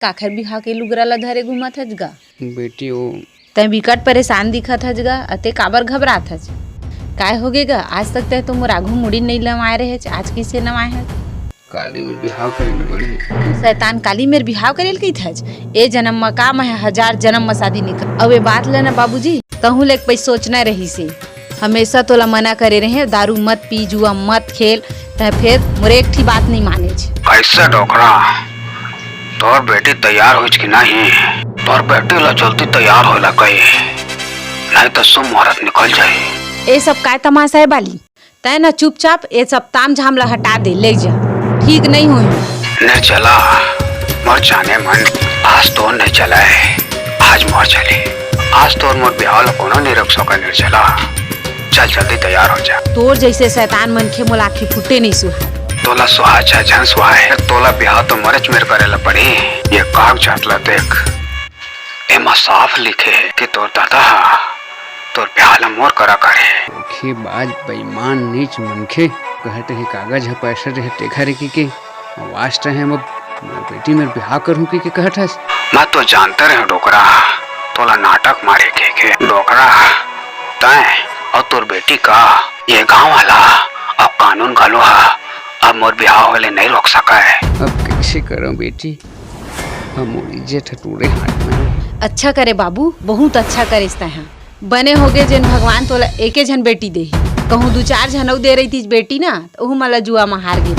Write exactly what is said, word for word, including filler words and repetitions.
काखर बिहाव के लुगरा ला धरे घूमत हच गा? बेटी, वो तैं बिकट परेशान दिखत हच गा, अते काबर घबरात हच? काय होगे गा? आज तक तैं तो मोर आघू मुड़ी नइ नवाए रहेच, आज कइसे नवाए हच? काली मेर बिहाव करे ल पड़ही। शैतान काली मेर बिहाव करे ल कहिथच? ए जनम म का, मैं हजार जनम म शादी नइ कर। अउ ए बात ल ना बाबूजी, तहूँ ले एक पइत सोचना रहिसे। हमेशा तोला मना करे रहें, दारू मत पी, जुआ मत खेल, तैं फेर मोर एक ठी बात नइ मानेच। कइसे डोकरा? तोर बेटी तैयार होइच कि नहीं? तोर बेटी ला जल्दी तैयार होए ला कही, नहीं तो शुभ मुहूर्त निकल जाही। ए सब काय तमाशा हे बाली? तैं ना चुपचाप ए सब ताम झाम ला हटा दे, ले जा, ठीक नइ होही। निर्जला, मोर जाने मन, आज तोर नइ चलय, आज मोर चलही। आज तोर मोर बिहाव ला कोनो नइ रोक सकय निर्जला। चल जल्दी तैयार हो जा। तोर जइसे शैतान मनखे मोला आँखी फुटे नइ सुहाय। तोला सुहाय चाहे झन सुहाय, तोला बिहाव तो मोरेच मेर करे ला पड़ही। ये कागजात ला देख, एमा साफ लिखे हे कि तोर दादा ह तोर बिहाव ला मोर करा करे। धोखेबाज, बेईमान, नीच मनखे। कहत हे कागज ह पैसा रहे तेखर कहिके, अउ आज तैं ह मोर बेटी मेर बिहाव करहूँ कहिके कहत हस। मैं तो जानते रहेंव डोकरा, तोला नाटक मारे कहिके। डोकरा, तैं अउ तोर बेटी का, ये गाँव वाला अउ कानून घलो ह अब मोर बिहाव होए ले नइ रोक सकय। अब कइसे करंव बेटी, अब मोर इज्जत ह तोरे हाथ में हे। अच्छा करे बाबू, बहुत अच्छा करेस तैं ह। बने होगे जेन भगवान तोला एके झन बेटी देही। कहूँ दू चार झन अउ दे रहितिस बेटी ना, त ओहू मन ला जुआ म हार गे।